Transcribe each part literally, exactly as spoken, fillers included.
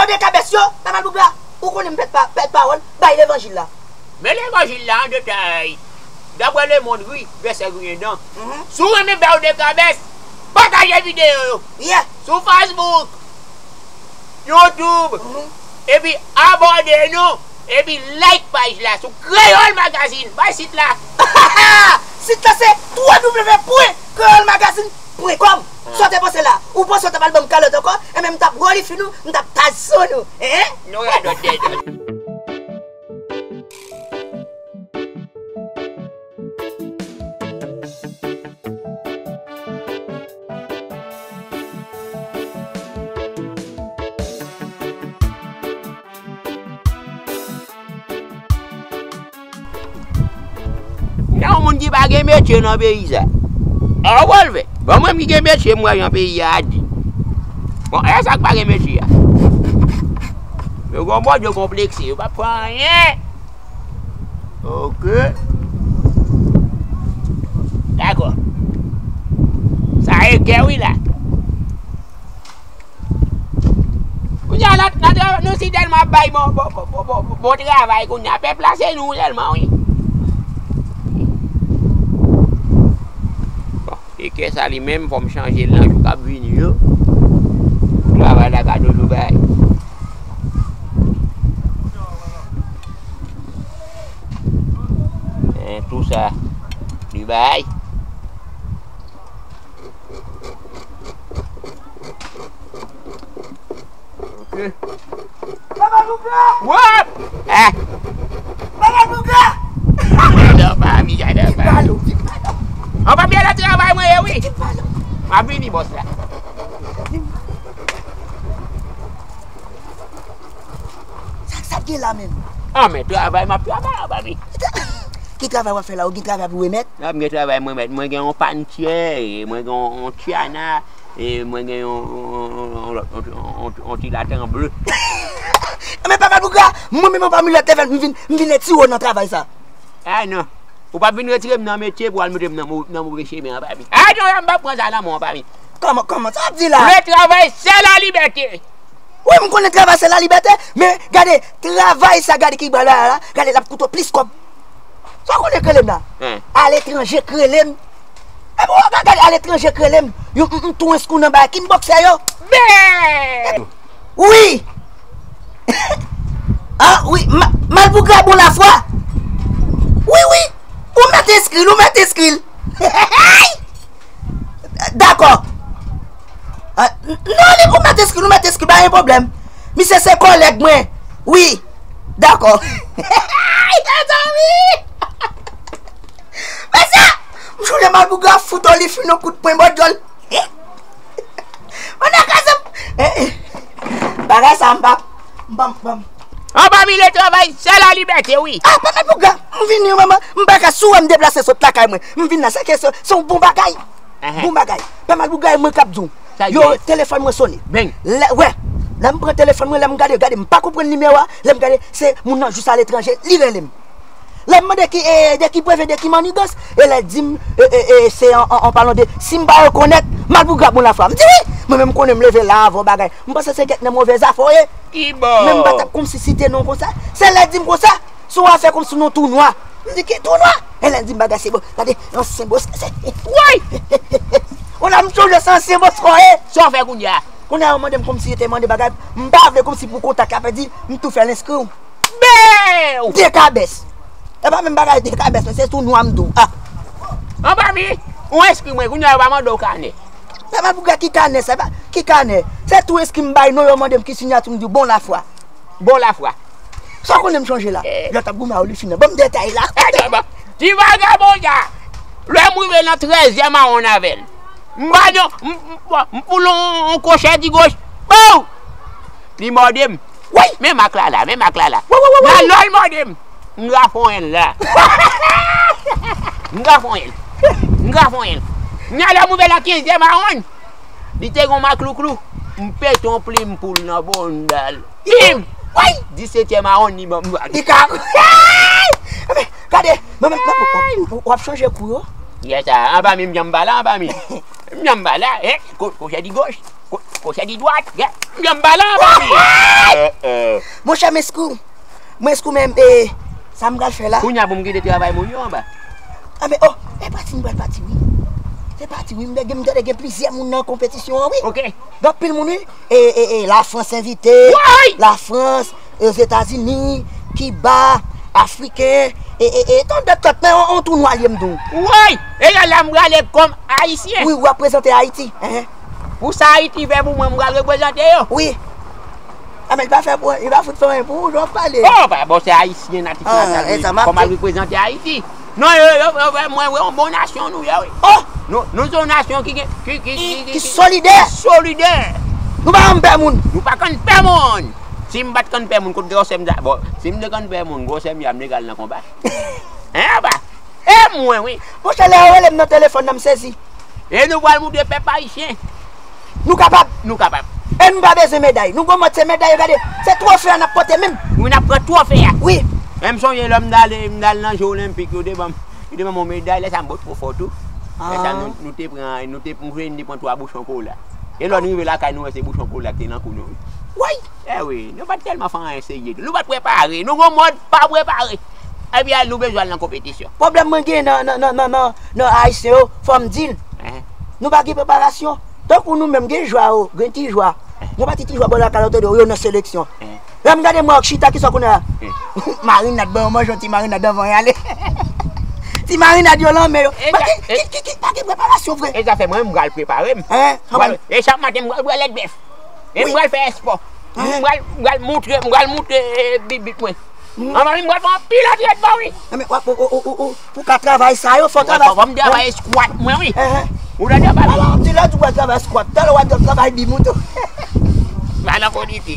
Nan de kabès yo, Papa Malpougra, ou konnen m pèt pa, pèt pawòl, bay levanjil la. Men levanjil la an detay. Daprè Lemonn, wi, vèsè griyen dan. Mhm. Si w renmen bèw de kabès, pataje videyo yo. Yeah. Sou Facebook, YouTube, mhm, epi abòne nou, epi like paj la sou Kreyòl Magazine. Bay sit la. Sit la se w w w pwen kreyòl magazine pwen kòm. Ah. Sa w te panse la? Ou panse w t ap al ban m kalòt ankò? Enben, m t ap rolifi nou, m t ap tazo nou. Hein? Nou radòt dèdòt. Gen yon moun ki pa gen metye nan peyi sa. A w pral fè. Bon, mwen ki gen metye, m wè jan peyi a di. Bon, e sa k pa gen metye a. Yo gon Bondye konplekse, yo p ap fè anyen. Ok. Dakò. Sa e kè wi la. Kounye a, nan, nan, nou si tèlman ap bay bon, bon, bon travay kounye a, pèp la se nou sèlman, wi. Bon, e kè sa li menm, fò m chanje l nan jou k ap vini yo. Travay la ka toujou bay. Men tou sa, li bay. Ok. Papa Louga! Wap! Eh! Papa Louga! Gadon pa mi, gadon pa mi. An pa byen nan travay mwen ye wi. M ap vini bòs la. Sa, sa k gen la menm? Ah, men travay m ap travay, an pa mi. Ki travay w ap fè la? Ou gen travay pou remèt? N ap gen travay mwen mèt. Mwen gen yon pantyè, mwen gen yon, yon tyana, e mwen gen yon, yon, yon, yon, yon, yon ti latan ble. Men Papa Louga, mwen menm an pa mi lòt lèvèl, m vin, m vin retire w nan travay sa. Ah non. Ou p ap vin retire m nan metye pou al mete m nan mo-, nan move chemen an, pa mi. Ah non, m p ap pran sa nan men w, pa mi. Kòman, kòman sa w ap di la? Le travail, c'est la liberté. Wi, m konnen travay se lalibète, men gade, travay sa, gade ki bagay la, gade, l ap koute w plis kòb. Sa w konnen k rele m la? Hein. Aletranje k rele m. Epi w gade, aletranje k rele m. Yo, m, m tou enskri w nan bagay kickboxer yo. Ben! Wi! Ah, wi, ma, Malpougra bon lafwa. Wi, wi. Ou mèt enskri l, ou mèt enskri l. Dakò. Ah, n-, non, li, ou mèt enskri l, ou mèt enskri l, pa gen pwoblèm. Misye se kòlèg mwen. Wi. Dakò. Mezanmi! Mesye! M sonje Malpougra fout Olifi yon kout pwen bò dyòl. Mwen nan kaz m. Eh, eh. Bagay sa m pa, m pa, m pa. An pa mi le travay, se la libète, wi. Ah, pa Malpougra, m vini, manman. M pa ka, si w wè m deplase sot lakay mwen, m vin la, se ke se, se yon bon bagay. Bon bagay. Pa Malpougra, e mwen k ap di w. Yo, telefòn mwen sonnen. Beng. Lè, wè. Lè m pran telefòn mwen, lè m gade, gade, m pa konprann nimewo a. Lè m gade, se moun nan jis aletranje, li rele m. Lè m mande ki, e, de ki pweve, de ki mannigans, e lè l di m, e, e, e, se an, an, an palan de, si m pa rekonèt, Malpougra bon lafwa. M di wi! Mwen menm m konnen m leve la avan bagay. M panse se kèk nan move zafè w ye. Ki bò? Men m pa t ap kòmsi site non konsa. Se lè l di m konsa, se yon afè kòmsi non tou nwa. M di ki tou nwa? E lè l di m bagay se bon. Gade, ansyen bòs. Woy! On a m sonje se ansyen bòs kò ye. Sa w fè kounye a? Kounye a yo mande m kòmsi yo te mande bagay. M pa vle kòmsi pou kontak la pèdi, m tou fè l enskri w. Bew! De kabès. E pa menm bagay de kabès, men se tou nwa m di w. Ah. An pa mi, ou enskri mwen, kounye a yo pa mande w kanè. Sa pa pou gad ki kanè, sa pa, ki kanè. Se tou enskri m bay non, yo mande m ki siyati, m di w bon lafwa. Bon lafwa. Sa w konnen m sonje la? Eh. Lè w t ap goumen a Olifi nan. Ban m detay la. Eh, bon, bon. Ti vagabon sa. Lè m rive nan trèzyèm awonn avè l. M ba non, m, m, m, m poul on, on kwochè di goch. Bow! Li mòde m. Woy! Men mak la la, men mak la la. Woy, woy, woy, woy. La lò l mòde m. M grafonyen l la. M grafonyen l. M grafonyen l. Kounye a lè m rive nan kenzyèm awonn, li te gon maklouklou. M pete on plim poul nan bonda l. Bim! Woy! Disetyèm awonn li ban m vag. Li ka. Men, gade, men, men, men, w, w, w ap chanje kou yo? Yè sa, anba mi m janm pa la, anba mi. M janm pa la, eh, ko-, kwochè di goch. Ko-, Kochè di dwat, gen, gen m pa la, papi. Monchè, men skou. Mwen skou menm, e, sa m pral fè la? Kounye a pou m kite travay moun yo anba. Anben, oh, e pati m pral pati, wi. Se pati, wi. M tande gen plizyè moun nan konpetisyon an, wi. Ok. Gen anpil moun, wi. E, e, e, Lafrans envite. Woy! Lafrans, Ozetazini, Kiba, Afriken, e, e, e, ton dòt kòt, men on, on tounwa l ye m di w. Woy! E la, la m prale kòm Ayisyen. Wi, w ap prezante Ayiti. Enhen. Pou sa Ayiti fè pou mwen, m pral reprezante yo. Wi. A, men li pa fè pou, li pa fout fè anyen pou ou, jan w ap pale. Oh, pa bon, se Ayisyen natif natal, wi. Kòman l reprezante Ayiti? Non, yo, yo, yo fè mwen, wi, yon bon nasyon nou ye, wi. Oh! Nou, nou se yon nasyon ki gen, ki, ki, ki, ki, ki solidè. Ki solidè. Nou pa konn pè moun. Nou pa konn pè moun. Si m pa t konn pè moun, kot gwosè m ta, bon, si m te konn pè moun, gwosè m ya m te ka al nan konba. Hein, apa? E mwen, wi. Monchè, lè yo rele m nan telefòn nan, m sezi. E nou pral moutre pèp ayisyen. Nou kapab. Nou kapab. E nou pa bezwen meday. Nou gon mòd se meday, gade. Se twofe a n ap pote menm. Wi, n ap pran twofe a. Wi. Men m sonje lè m t ale, m t al nan je olenpik, yo te ban m, yo te ban m yon meday, lè sa m bò twò fò tou. Lè sa nou, nou te pran, nou te, m sonje n te pran twa bouchon kola. E lè n rive lakay, nou wè se bouchon kola ki te nan kou nou, wi. Woy! E wi, nou pa t tèlman fè anyen serye tou. Nou pa t prepare. Nou gon mòd pa prepare. Epi al nou bezwen al nan konpetisyon. Pwoblèm mwen gen nan, nan, nan, nan, nan, nan Ayisyen yo, fò m di l. Hein? Nou pa gen preparasyon. Tankou nou menm, gen jwa yo, gen ti jwa. Gen pa ti, ti jwa bò lakay la, ou tande yo nan seleksyon. Hein? Lè m gade mwen ak chita, kisa w konnen a? Hein? Marinad, ban yo manje yon ti marinad anvan y ale. Ti marinad yo lan men yo. Pa gen, ki, ki, ki, pa gen preparasyon vre. E zafè mwen, m pral prepare m. Hein? E chak maten, m pral bwè lèt bèf. E m pral fè espò. M pral, m pral moutre, m pral moutre, eh, bibit mwen. Anvan m pral fè anpil antrenman, wi. Enben, w ap, ou, ou, ou, ou, ou, pou w ka travay sa yo, fò w travay. Fò m travay squat mwen, wi. Ou tande, papi? Alò, w ap di lè tou w pral travay squat, talè w ap travay bib ou tou. Pa nan konite.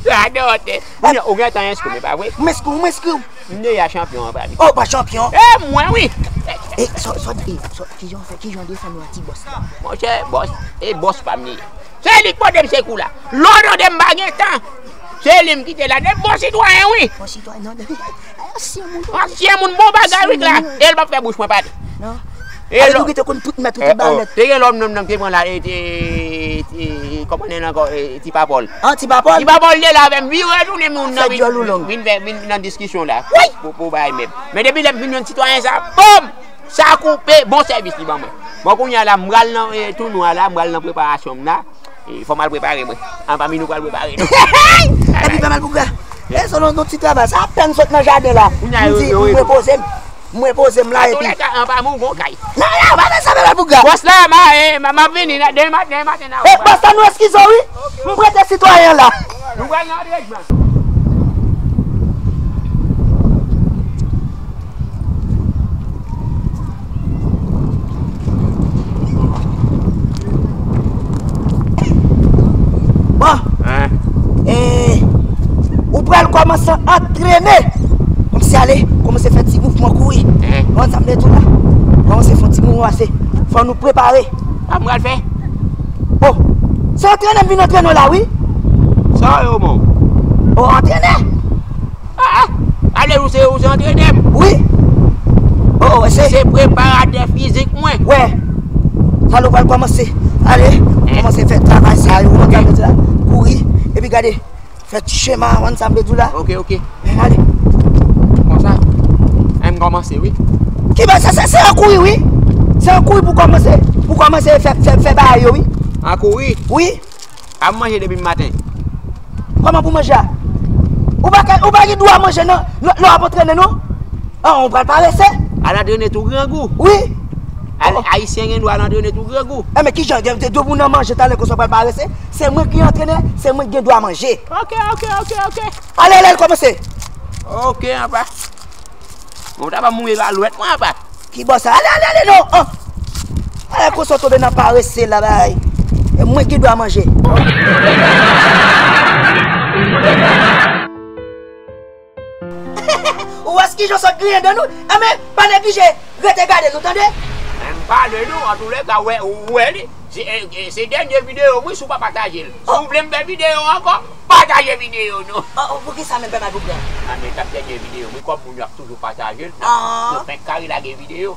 Sa dòte. Ou gen, ou gen tan enskri m, e pa vre? M enskri w, m enskri w. M deja chanpyon an, papi. Oh, pa chanpyon? E mwen, wi. E, sò, sò, e, sò, kijan w fè, kijan w defann yon ti bòs la? Monchè, bòs, e bòs pa m li ye. Se li k pote m sekou la. Lè w tande m pa gen tan, se li m kite la. De bon sitwayen, wi. Bon sitwayen, non, de, ansyen moun. Ansyen moun, bon bagay, wi, la. E l p ap fè bouch mwen pale. Non. E lè nou te konn tout mèt ou te ba nèt. Te gen lòm nonm nan te pran la, e, e, e, kòman li rele ankò, e, Ti Papòl. Ah, Ti Papòl? Ti Papòl te la avè m, vin retounen moun nan, vin, vin, vin nan diskisyon la. Wi! Pou, pou bay mèb. Men depi lè m vin jwenn sitwayen sa, bòm! Sa koupe, bon sèvis li ban mwen. Bon, kounye a la, m pral nan, e, tounwa la, m pral nan preparasyon m la. E, fò m al prepare mwen. An pami nou pral prepare nou. Epi pa mal pou gra. E, se yon, yon ti travay. Sa apèn sot nan jaden la. M di, m repoze m. M repoze m la epi. Antouka, an pami ou gon kay. Non, non, pa bezwen sa, pa mal pou gra. Bòs la, ma, e, ma, m ap vini, demen maten, demen maten, nan. E, bòs la, nou eskize w, wi. M prete sitwayen la. Nou pral nan antrenman. Bon. Hein? E, ou pral kòmanse antrene. Kòmsi ale, kòmanse fè ti mouvman kouri. Hein? Ou konn sa m vle di w la? Kòmanse fè yon ti mouvman pase. Fò nou prepare. Sa m pral fè? Oh, se antrenè m vin antrene w la, wi. Sa yo, man? Oh, antrenè? Ah, ah. Ale, ou se, ou se antrenè m? Wi. Oh, oh, se. Se preparatè fizik mwen. Wè. Sa nou pral kòmanse. Ale, kòmanse fè travay sa yo, ou konn sa m vle di w la? Kouri. Epi gade, fè ti chema, ou konn sa m vle di w la? Ok, ok. Men ale. Konsa. An n kòmanse, wi. Ki ba, se, se, se an kouri, wi. Se an kouri pou kòmanse, pou kòmanse fè, fè, fè bagay yo, wi. An kouri? Wi. Ap manje depi maten. Kòman pou manje a? Ou pa ka, ou pa gen dwa manje nan, lè, lè w ap antrene non. Ah, ou pral parese? Al antrene tou grangou. Wi. Al, oh. Ayisyen gen dwa al antrene tou grangou. E men kijan, de, de, depi w nan manje talè konsa w pral parese? Se mwen ki antrenè, se mwen ki gen dwa manje. Ok, ok, ok, ok. Ale, ale, ale, kòmanse. Ok, apa. Bon, ta pa mouri ba lwèt mwen apa. Ki bò sa? Ale, ale, ale, non! An! Ale, konsa w tonbe nan parese la, bay. E mwen ki dwa manje. Ou wè kijan w sot griyen dan nou? Enben, pa neglije rete gade nou, tande? Men m pale nou, antoulèka, wè, ou wè li. Se, e, e, se dènye videyo m, wi, si w pa pataje l. Si w vle m fè videyo ankò, pataje videyo nou. Oh, oh, poukisa menm pè Malpougra? A, men t ap dènye videyo m, wi, kòm moun yo ap toujou pataje l, nou fenk kare lage videyo.